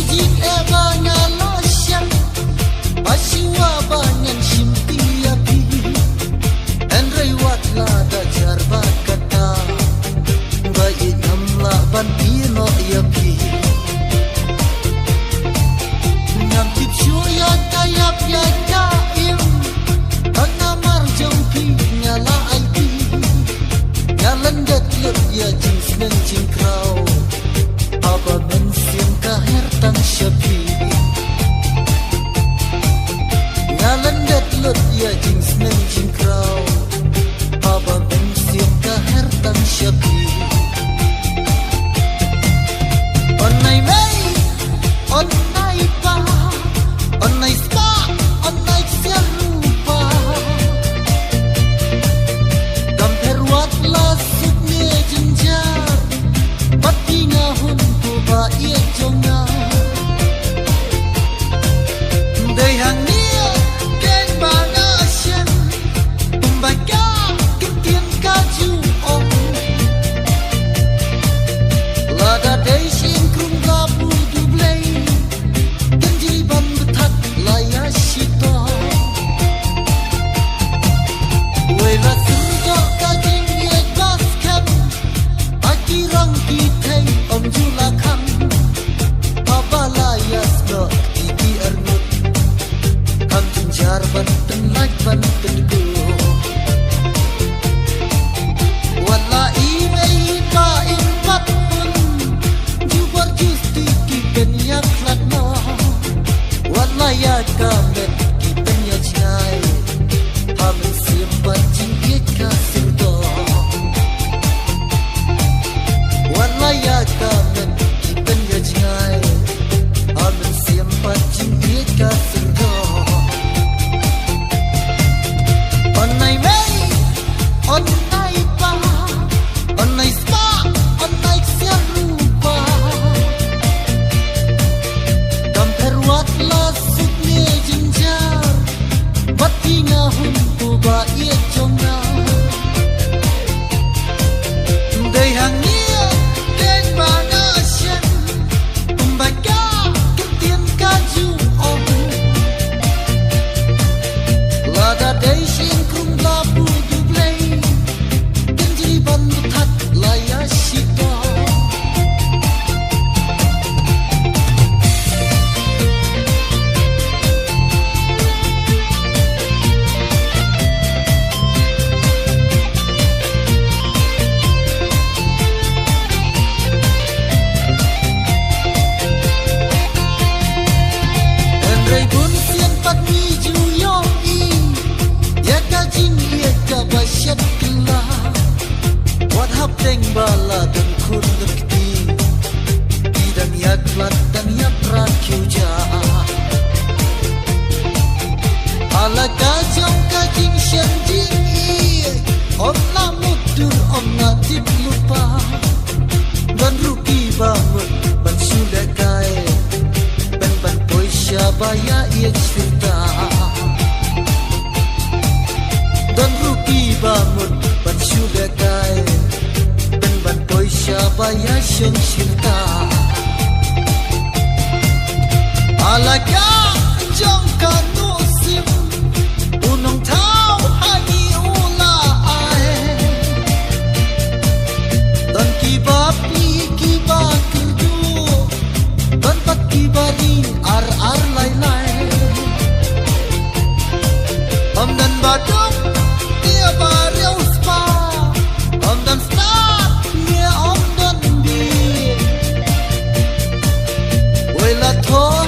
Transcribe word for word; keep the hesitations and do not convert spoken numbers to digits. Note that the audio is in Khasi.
Jingeh ba nga la shem, ba shuwa ba ngan shim ti ïa phi. Hynrei wat la da jar ba kata, ba ïeit ngam lah ban ïehnoh ïa phi. Ngam tip shuh ïa ka ïap ïa ka im, tang namar jong phi nga la aiti. Nga lyndet lut ïa jingsneng jingkraw, haba mynsiem ka her tang sha phi. Nga lyndet lut ïa jingsneng jingkraw, haba mynsiem ka her tang sha phi. Ong nai mei, ong nai pa, ong nai spah, ong nai ksiar rupa. Kam pher wat la suk ne jynjar, bad phi nga hun ko ba ïeit jong nga. Dei hangne keiñ ba nga shem, kumba ka ktien ka ju ong. Lada dei shin krung ba bud U Blei, kan ji ban bthat la ïa shitom. Wei la syrdoh ka jingïeit ba skhem, ha ki rang ki thei ym ju la khang. Haba la ïasnoh ki ki arngut, kham jynjar ban pynlait ban pynduh. Wat la i mei i pa im pat pun, jubor justi ki pynïakhlad noh. Wat la ïa ka met ki pynïajngai, ha mynsiem bad jingïeit ka syrdoh. Wat la ïa ka met ki pynïajngai, ha mynsiem bad jingïeit ka syrdoh. Ong nai mei, ong nai pa, ong nai spah, ong nai ksiar rupa. Kam pher wat la suk ne jynjar, bad phi nga hun ko ba ïeit jong nga. Dei hangne keiñ ba nga shem, kumba ka ktien ka ju ong. Lada dei shin krung ba bud U Blei, kan ji ban bthat la ïa shitom. Hynrei bun sien pat ngi ju ïohi ïa ka jingïeit kaba shet kylla. Wat hapdeng ba la don khun don kti, ki dang ïakhlad dang ïapra khiew ja. Ha la ka jong ka jingshem jingïeit, ym la mutdur ym la tip lypa. Don ruh kiba mut ban shu lehkai, pynban poi sha ba ïa ïeit shirta. Don ruh kiba mut ban shu lehkai, pynban poi sha ba ïa shong shirta. Ha la ka jong ka nusip, u nongthaw ha ngi u la ai. Don kiba plie kiba kyrduh, don pat kiba ri ar ar lai lai. Ym don ba duk ne ba riewspah, ym don stad ne ym don bieit. Wei la thoh